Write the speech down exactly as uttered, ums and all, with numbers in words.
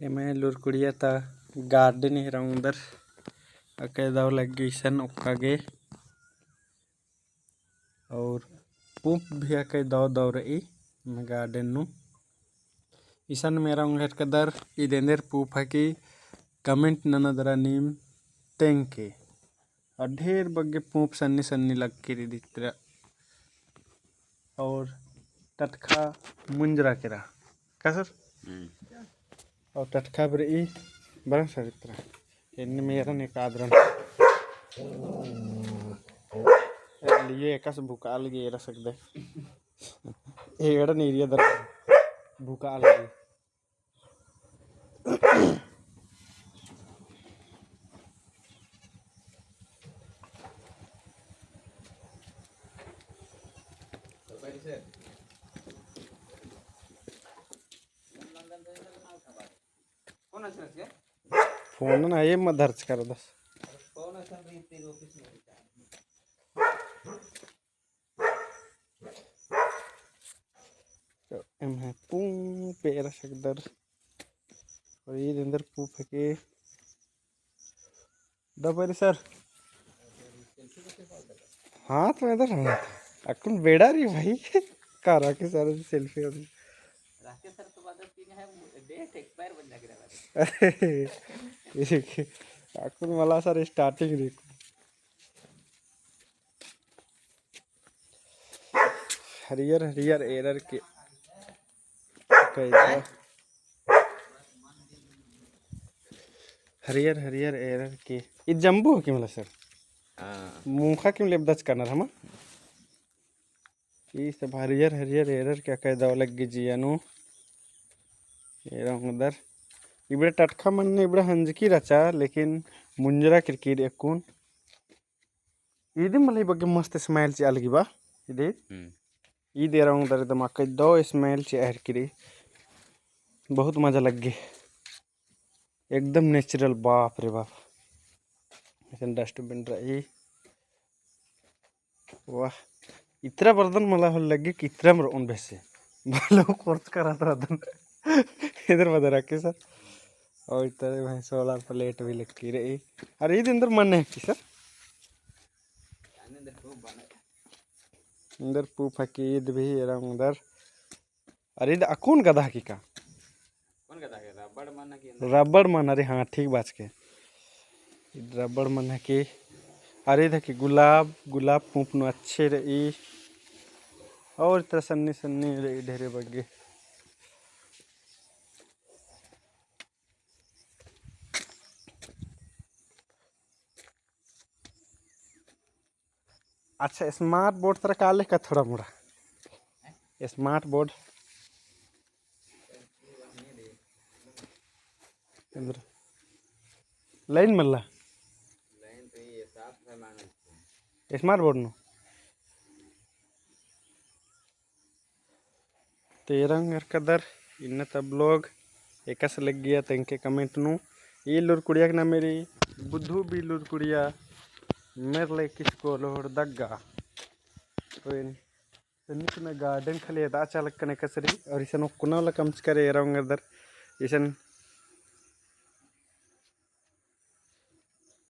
एम्है लूरकुड़िया ता garden एरा ओंगदर, अकय दव लग्गी इसन ओक्का गे। और पूंप भी अकय दव दव रई एम्है garden नू। इसन एरा ओंगदर कदर, ईद एन्देर पूंप हकी comment नना दरा नीम तेंगके। और ढेर बग्गे पूंप सन्नी सन्नी लग्गी रई इतरा। और टटखा मुंजरा केरा। का सर? हम्म। और टटखा भी रई बरन सर इतरा। एन्ने मेरा ने कादरन। लिए एकासे भुका लगी एरा सकदे। एड़ा नीरिया दर भुका लगी। फोन ना ये मत धरच कर दस। तो एम्है पूंप एरा सकदर। और ईद एन्देर पूंप हकी। दबरी सर। हाँ, तो इधर हाँ। अक्कुन बेड़ा रई भाई। कारा के सर selfie होगी। राकेश सर तो बाद तीन है, date expire बन जाके रहा। अक्कुन मला सर starting रई। हरियर हरियर एरर के कैसा? हरियर हरियर एरर के। ई जम्बो हो कि मला सर? हाँ। मुखा किम लेबदच कनर हमा? ई सब हरियर हरियर एरर के अकय दव लग्गी जिया नू। एरा ओंगदर। इबड़ा टटखा मन्ने इबड़ा हंजकी रहचा, लेकिन मुंजरा किरकिर अक्कुन। ईद मला बग्गे मस्त smell चिआ लगी बा। इदे। हम्म। ईद एरा ओंगदर एकदम अकय दव smell चिआ हेरकी रई। बहुत मजा लग्गी। एकदम natural, बाप रे बाप। इसन dustbin रई। वाह, इतरा बर्दन मला होले लग्गी कि इतरा मर ओन बेसे। भलो कोर्च करा तो अदन। इधर बदरा के सर। और इतरे भाई solar plate भी लग्गी रई। अरे ईद एन्देर मन्ने हकी सर? एन्देर पूंप हकी ईद भी एरा ओंगदर। अरे ईद अक्कुन गदा हकी का? कौन गदा हकी? रबड़ मन हकी अंदर। रबड़ मन, अरे हाँ, ठीक बाचके। ईद रबड़ मन हकी। अरे ईद हकी गुलाब, गुलाब पूंप नू अच्छे रई। और इतरा सन्नी सन्नी रई ढेरे बग्गे। अच्छा, smart board तरा काले का थोड़ा मोड़ा? Smart board। line मल्ला? Smart board नू। तो एरा ओंगदर कदर इन्ना ता vlog एकासे लग्गिया तेंगके comment नू। ई लूरकुड़िया के नामे रई बुद्धू बी लूरकुड़िया मेरले किसको लोहरदगा। तो इन, इन्ने कुना garden खाली एदा चालक कने एकासे रई और इसन ओक्कना वाला कमचकर एरा ओंगदर इसन